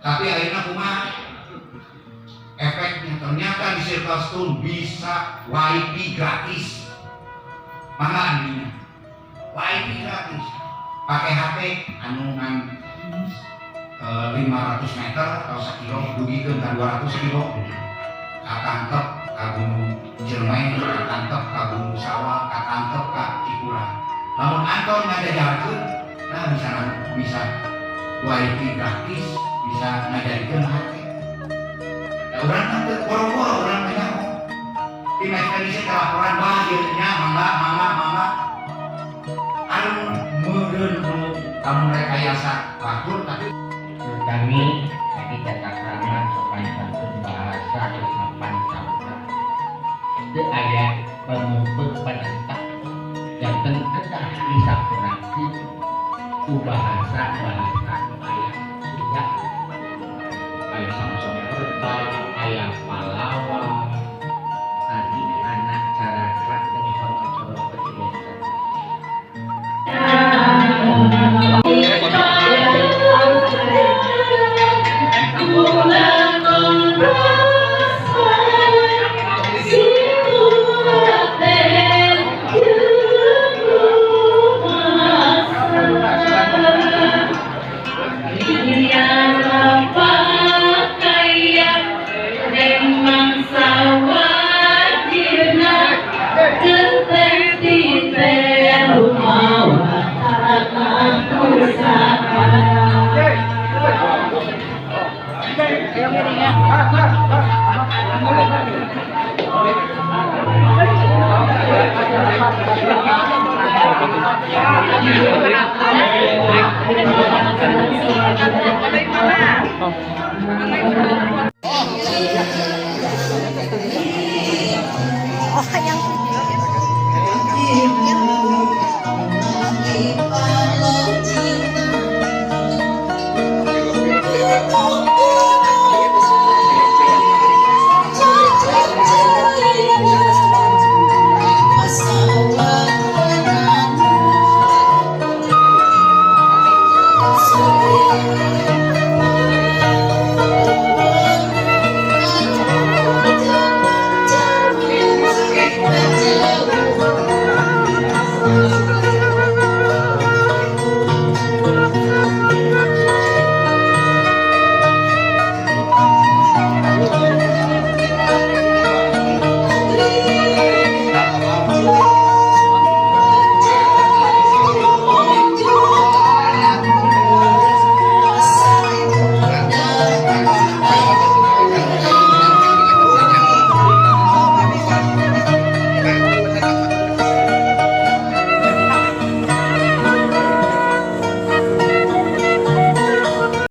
Tapi akhirnya kumaha efeknya, ternyata di Circle Stone bisa wifi gratis. Mangga andinya wifi gratis pakai HP anu ngan 500 meter atau sakilo dugikeun ka 200 kilo, katangkep ka Gunung Ciremai, katangkep ka Gunung Sawah, katangkep ka Cikura. Lamun Anton ngajajarkeun, nah bisa bisa wifi gratis, bisa ngajarikeun HP. Da urang kan teu boro-boro urang teh nyaho. Tim ekspedisi teh laporan, "Bah, ieu nya, mangga mangga mangga." Anu meureun nu kamu rekayasa batur, tapi kami tadi tata krama, sopan santun, bahasa, ucapan sabda itu aya pemumput penentang janten kedah disampurnakeun ku bahasa bahasa nu aya Sunda, aya Sanskerta, aya Palawa tadi, anak caraka dan hono benten. Oh.